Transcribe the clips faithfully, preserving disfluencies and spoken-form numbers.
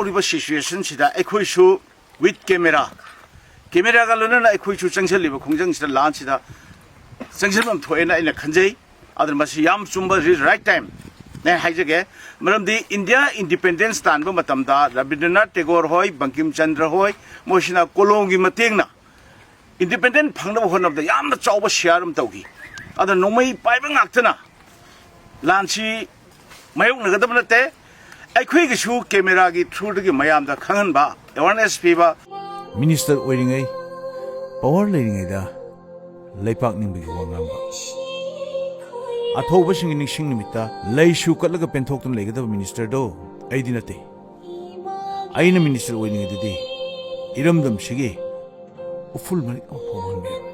ꯑꯣꯏꯕ ꯁꯤꯆꯨꯋꯦꯁꯟꯁꯤꯗ ꯑꯩꯈꯣꯏꯁꯨ with camera, ꯀꯦꯃꯦꯔꯥꯒ ꯂꯣꯏꯅꯅ ꯑꯩꯈꯣꯏꯁꯨ ꯆꯪꯁꯤꯜꯂꯤꯕ ꯈꯣꯡꯖꯪꯁꯤꯗ, ꯂꯥꯟꯁꯤꯗ ꯆꯪꯁꯤꯟꯐꯝ ꯊꯣꯛꯑꯦꯅ ꯑꯩꯅ ꯈꯟꯖꯩ꯫ ꯑꯗꯨꯅ ꯃꯁꯤ ꯌꯥꯝ ꯆꯨꯝꯕ, right time ꯅꯦ ꯍꯥꯏꯖꯒꯦ꯫ ꯃꯔꯝꯗꯤ ꯏꯟꯗꯤꯌꯥ ꯏꯟꯗꯤꯄꯦꯟꯗꯦꯟꯁ ꯇꯥꯟꯕ ꯃꯇꯝꯗ ꯔꯕꯤꯟꯗ꯭ꯔꯅꯥꯊ ꯇꯦꯒꯣꯔ ꯍꯣꯏ, ꯕꯪꯀꯤꯝ ꯆꯟꯗ꯭ꯔ ꯍꯣꯏ, ꯃꯣꯏꯁꯤꯅ ꯀꯣꯂꯣꯝꯒꯤ ꯃꯇꯦꯡꯅ ꯏꯟꯗꯤꯄꯦꯟꯗꯦꯟ ꯐꯪꯅꯕ ꯍꯣꯠꯅꯕꯗ ꯌꯥꯝꯅ ꯆꯥꯎꯕ ꯁꯤꯌꯥꯔ ꯑꯃ ꯇꯧꯈꯤ꯫ ꯑꯗ ꯅꯣꯡꯃꯩ ꯄꯥꯏꯕ ꯉꯥꯛꯇꯅ ꯂꯥꯟꯁꯤ ꯃꯥꯌꯣꯛꯅꯒꯗꯕ ꯅꯠꯇꯦ꯫ ꯑꯩꯈꯣꯏꯒꯤꯁꯨ ꯀꯦꯃꯦꯔꯥꯒꯤ ꯊ꯭ꯔꯨꯗꯒꯤ ꯃꯌꯥꯝꯗ ꯈꯪꯍꯟꯕ, ꯑꯦꯋꯥꯔꯅꯦꯁ ꯄꯤꯕ꯫ ꯃꯤꯅꯤꯁꯇꯔ ꯑꯣꯏꯔꯤꯉꯩ, ꯄꯋꯥꯔ ꯂꯩꯔꯤꯉꯩꯗ ꯂꯩꯄꯥꯛ ꯅꯤꯡꯕꯒꯤ ꯋꯥ ꯉꯥꯡꯕ꯫ ꯑꯊꯧꯕꯁꯤꯡꯒꯤ ꯅꯤꯡꯁꯤꯡ ꯅꯨꯃꯤꯠꯇ ꯂꯩꯁꯨ ꯀꯠꯂꯒ ꯄꯦꯟꯊꯣꯛꯇꯨꯅ ꯂꯩꯒꯗꯕ ꯃꯤꯅꯤꯁꯇꯔꯗꯣ ꯑꯩꯗꯤ ꯅꯠꯇꯦ꯫ ꯑꯩꯅ ꯃꯤꯅꯤꯁꯇꯔ ꯑꯣꯏꯔꯤꯉꯩꯗꯗꯤ ꯏꯔꯝꯗꯝꯁꯤꯒꯤ ꯎꯐꯨꯜ ꯃꯔꯤꯛ ꯑꯃ ꯐꯥꯎꯍꯟꯕꯤꯔꯝꯃꯤ꯫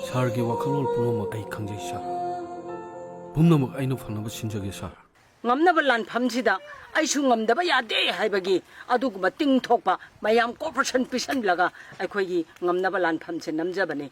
ꯁꯥꯔꯒꯤ ꯋꯥꯈꯜꯂꯣꯟ ꯄꯨꯝꯅꯃꯛ ꯑꯩ ꯈꯪꯖꯩ, ꯁꯥꯔ꯫ ꯄꯨꯝꯅꯃꯛ ꯑꯩꯅ ꯐꯅꯕ ꯁꯤꯟꯖꯒꯦ, ꯁꯥꯔ꯫ ꯉꯝꯅꯕ ꯂꯥꯟꯐꯝꯁꯤꯗ ꯑꯩꯁꯨ ꯉꯝꯗꯕ ꯌꯥꯗꯦ ꯍꯥꯏꯕꯒꯤ ꯑꯗꯨꯒꯨꯝꯕ ꯇꯤꯡ ꯊꯣꯛꯄ ꯃꯌꯥꯝ ꯀꯣꯑꯣꯄꯔꯦꯁꯟ ꯄꯤꯁꯟꯂꯒ ꯑꯩꯈꯣꯏꯒꯤ ꯉꯝꯅꯕ ꯂꯥꯟꯐꯝꯁꯦ ꯅꯝꯖꯕꯅꯤ꯫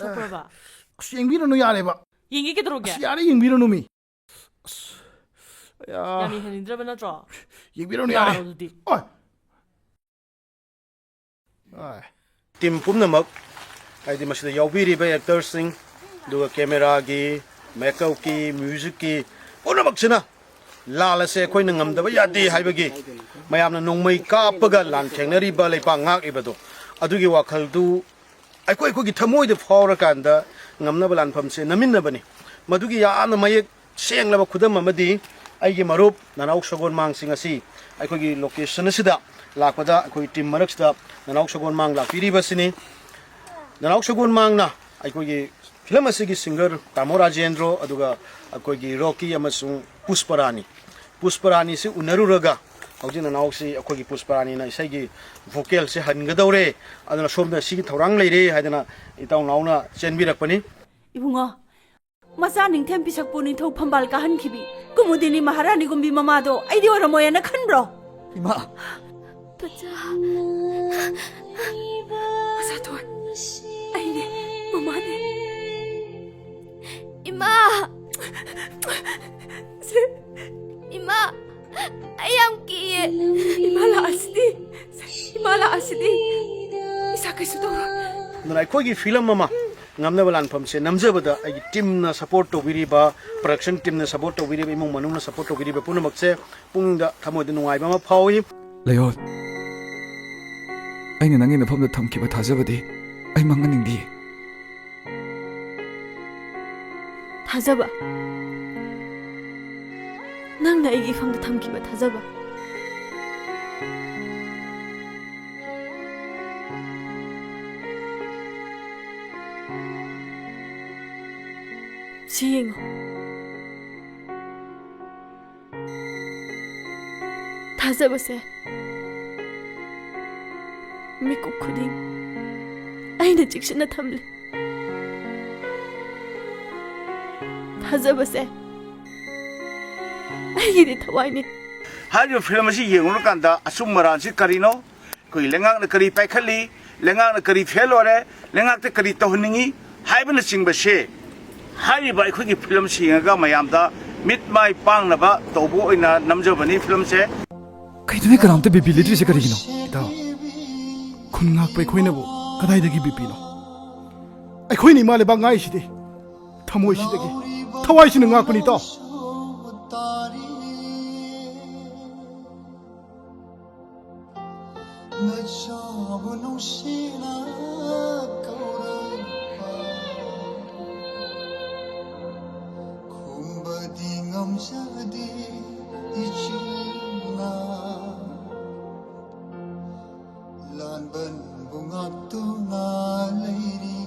ꯁꯣꯛꯄ꯭ꯔꯕ? ꯑꯁ, ꯌꯦꯡꯕꯤꯔꯨꯅꯨ, ꯌꯥꯔꯦꯕ꯫ ꯌꯦꯡꯒꯦ ꯀꯩꯗꯧꯔꯒꯦ? ꯑꯁ, ꯌꯥꯔꯦ, ꯌꯦꯡꯕꯤꯔꯨꯅꯨ ꯃꯤ꯫ ꯑꯁ, ꯑꯌꯥ꯫ ꯌꯥꯝ ꯌꯦꯡꯍꯟꯅꯤꯡꯗ꯭ꯔꯕ ꯅꯠꯇ꯭ꯔꯣ? ꯌꯦꯡꯕꯤꯔꯨꯅꯨ, ꯌꯥꯔꯦ꯫ ꯌꯥꯔꯣ ꯑꯗꯨꯗꯤ? ꯑꯣꯏ꯫ ꯑꯣꯏ꯫ ꯇꯤꯝ ꯄꯨꯝꯅꯃꯛ, ꯍꯥꯏꯗꯤ ꯃꯁꯤꯗ ꯌꯥꯎꯕꯤꯔꯤꯕ ꯑꯦꯛꯇꯔꯁꯤꯡ, ꯑꯗꯨꯒ ꯀꯦꯃꯦꯔꯥꯒꯤ, ꯃꯦꯀꯞꯀꯤ, ꯃ꯭ꯌꯨꯖꯤꯛꯀꯤ ꯄꯨꯝꯅꯃꯛꯁꯤꯅ ꯂꯥꯟ ꯑꯁꯦ ꯑꯩꯈꯣꯏꯅ ꯉꯝꯗꯕ ꯌꯥꯗꯦ ꯍꯥꯏꯕꯒꯤ ꯃꯌꯥꯝꯅ ꯅꯣꯡꯃꯩ ꯀꯥꯞꯄꯒ ꯂꯥꯟ ꯊꯦꯡꯅꯔꯤꯕ ꯂꯩꯄꯥꯛ ꯉꯥꯛꯂꯤꯕꯗꯣ, ꯑꯗꯨꯒꯤ ꯋꯥꯈꯜꯗꯨ ꯑꯩꯈꯣꯏ ꯑꯩꯈꯣꯏꯒꯤ ꯊꯃꯣꯏꯗ ꯐꯥꯎꯔꯀꯥꯟꯗ ꯉꯝꯅꯕ ꯂꯥꯟꯐꯝꯁꯦ ꯅꯝꯃꯤꯟꯅꯕꯅꯤ꯫ ꯃꯗꯨꯒꯤ ꯌꯥꯝꯅ ꯃꯌꯦꯛ ꯁꯦꯡꯂꯕ ꯈꯨꯗꯝ ꯑꯃꯗꯤ ꯑꯩꯒꯤ ꯃꯔꯨꯞ ꯅꯅꯥꯎ ꯁꯒꯣꯜꯃꯥꯡꯁꯤ ꯉꯁꯤ ꯑꯩꯈꯣꯏꯒꯤ ꯂꯣꯀꯦꯁꯟ ꯑꯁꯤꯗ ꯂꯥꯛꯄꯗ, ꯑꯩꯈꯣꯏ ꯇꯤꯝ ꯃꯔꯛꯁꯤꯗ ꯅꯅꯥꯎ ꯁꯒꯣꯜꯃꯥꯡ ꯂꯥꯛꯄꯤꯔꯤꯕꯁꯤꯅꯤ꯫ ꯅꯅꯥꯎ ꯁꯒꯣꯜꯃꯥꯡꯅ ꯑꯩꯈꯣꯏꯒꯤ ꯐꯤꯂꯝ ꯑꯁꯤꯒꯤ ꯁꯤꯡꯒꯔ ꯇꯥꯃꯣ ꯔꯥꯖꯦꯟꯗ꯭ꯔꯣ, ꯑꯗꯨꯒ ꯑꯩꯈꯣꯏꯒꯤ ꯔꯣꯀꯤ ꯑꯃꯁꯨꯡ ꯄꯨꯁꯄꯔꯥꯅꯤ꯫ ꯄꯨꯁꯄꯔꯥꯅꯤꯁꯤ ꯎꯅꯔꯨꯔꯒ ꯍꯧꯖꯤꯛ ꯅꯅꯥꯎꯁꯤ ꯑꯩꯈꯣꯏꯒꯤ ꯄꯨꯁꯄꯔꯥꯅꯤꯅ ꯏꯁꯩꯒꯤ ꯚꯣꯀꯦꯜꯁꯦ ꯍꯟꯒꯗꯧꯔꯦ, ꯑꯗꯨꯅ ꯁꯣꯝꯗ ꯁꯤꯒꯤ ꯊꯧꯔꯥꯡ ꯂꯩꯔꯦ ꯍꯥꯏꯗꯅ ꯏꯇꯥꯎ ꯅꯥꯎꯅ ꯆꯦꯟꯕꯤꯔꯛꯄꯅꯤ꯫ ꯏꯕꯨꯡꯉꯣ, ꯃꯆꯥ ꯅꯤꯡꯊꯦꯝ ꯄꯤꯁꯛꯄꯨ ꯅꯤꯡꯊꯧ ꯐꯝꯕꯥꯜ ꯀꯥꯍꯟꯈꯤꯕꯤ ꯀꯨꯃꯨꯗꯤꯅꯤ ꯃꯍꯥꯔꯥꯅꯤꯒꯨꯝꯕꯤ ꯃꯃꯥꯗꯣ ꯑꯩꯗꯤ ꯑꯣꯏꯔꯝꯃꯣꯏꯅ ꯈꯟꯕ꯭ꯔꯣ? ꯏꯃꯥ! ꯃꯆꯥ꯫ ꯃꯆꯥꯊꯣꯟ꯫ ꯑꯩꯅꯦ, ꯃꯃꯥꯅꯦ꯫ ꯏꯃꯥ! ꯏꯃꯥ! ꯑꯩ ꯌꯥꯝ ꯀꯤꯌꯦ꯫ ꯏꯃꯥ ꯂꯥꯛꯑꯁꯤꯗꯤ꯫ ꯏꯃꯥ ꯂꯥꯛꯑꯁꯤꯗꯤ꯫ ꯏꯁꯥ ꯀꯩꯁꯨ ꯇꯧꯔꯣꯏ꯫ ꯑꯗꯨꯅ ꯑꯩꯈꯣꯏꯒꯤ ꯐꯤꯂꯝ ꯑꯃ ꯉꯝꯅꯕ ꯂꯥꯟꯐꯝꯁꯦ ꯅꯝꯖꯕꯗ ꯑꯩꯒꯤ ꯇꯤꯝꯅ ꯁꯄꯣꯔꯠ ꯇꯧꯕꯤꯔꯤꯕ, ꯄ꯭ꯔꯗꯛꯁꯟ ꯇꯤꯝꯅ ꯁꯄꯣꯔꯠ ꯇꯧꯕꯤꯔꯤꯕ, ꯏꯃꯨꯡ ꯃꯅꯨꯡꯅ ꯁꯄꯣꯔꯠ ꯇꯧꯕꯤꯔꯤꯕ ꯄꯨꯝꯅꯃꯛꯁꯦ ꯄꯨꯛꯅꯤꯡꯗ, ꯊꯃꯣꯏꯗ ꯅꯨꯡꯉꯥꯏꯕ ꯑꯃ ꯐꯥꯎꯏ꯫ ꯂꯩꯌꯣꯜ, ꯑꯩꯅ ꯅꯪꯒꯤ ꯅꯐꯝꯗ ꯊꯝꯈꯤꯕ ꯊꯥꯖꯕꯗꯤ ꯑꯩ ꯃꯥꯡꯍꯟꯅꯤꯡꯗꯤꯌꯦ꯫ ꯊꯥꯖꯕ? ꯅꯪꯅ ꯑꯩꯒꯤ ꯏꯐꯝꯗ ꯊꯝꯈꯤꯕ ꯊꯥꯖꯕ? ꯁꯤ ꯌꯦꯡꯉꯨ꯫ ꯊꯥꯖꯕꯁꯦ ꯃꯤꯀꯨꯞ ꯈꯨꯗꯤꯡ ꯑꯩꯅ ꯆꯦꯛꯁꯤꯟꯅ ꯊꯝꯂꯤ꯫ ꯊꯥꯖꯕꯁꯦ ꯑꯩꯒꯤꯗꯤ ꯊꯋꯥꯏꯅꯤ꯫ ꯍꯥꯏꯔꯤꯕ ꯐꯤꯂꯝ ꯑꯁꯤ ꯌꯦꯡꯂꯨꯔꯀꯥꯟꯗ ꯑꯆꯨꯝ ꯑꯔꯥꯟꯁꯤ ꯀꯔꯤꯅꯣ, ꯑꯩꯈꯣꯏꯒꯤ ꯂꯩꯉꯥꯛꯅ ꯀꯔꯤ ꯄꯥꯏꯈꯠꯂꯤ, ꯂꯩꯉꯥꯛꯅ ꯀꯔꯤ ꯐꯦꯜ ꯑꯣꯏꯔꯦ, ꯂꯩꯉꯥꯛꯇ ꯀꯔꯤ ꯇꯧꯍꯟꯅꯤꯡꯉꯤ ꯍꯥꯏꯕꯅꯆꯤꯡꯕꯁꯦ ꯍꯥꯏꯔꯤꯕ ꯑꯩꯈꯣꯏꯒꯤ ꯐꯤꯂꯝꯁꯤ ꯌꯦꯡꯉꯒ ꯃꯌꯥꯝꯗ ꯃꯤꯠ ꯃꯥꯏ ꯄꯥꯡꯅꯕ ꯇꯧꯕ ꯑꯣꯏꯅ ꯅꯝꯖꯕꯅꯤ ꯐꯤꯂꯝꯁꯦ꯫ ꯀꯩꯅꯣꯅꯦ, ꯀꯅꯥꯝꯇ ꯕꯤꯄꯤ ꯂꯩꯇ꯭ꯔꯤꯁꯦ ꯀꯔꯤꯒꯤꯅꯣ? ꯏꯇꯥꯎ, ꯈꯨꯟ ꯉꯥꯛꯄ ꯑꯩꯈꯣꯏꯅꯕꯨ ꯀꯗꯥꯏꯗꯒꯤ ꯕꯤꯄꯤꯅꯣ? ꯑꯩꯈꯣꯏꯅ ꯏꯃꯥ ꯂꯩꯕꯥꯛ ꯉꯥꯛꯏꯁꯤꯗꯤ ꯊꯃꯣꯏꯁꯤꯗꯒꯤ, ꯊꯋꯥꯏꯁꯤꯅ ꯉꯥꯛꯄꯅꯤ, ꯏꯇꯥꯎ꯫ ꯅꯆꯥꯕꯨ ꯅꯨꯡꯁꯤꯅ ꯀꯧꯔꯛꯄ ꯈꯨꯝꯕꯗꯤ ꯉꯝꯖꯗꯦ ꯏꯆꯦꯅ꯫ ꯂꯥꯟꯕꯟꯕꯨ ꯉꯥꯛꯇꯨꯅ ꯂꯩꯔꯤ꯫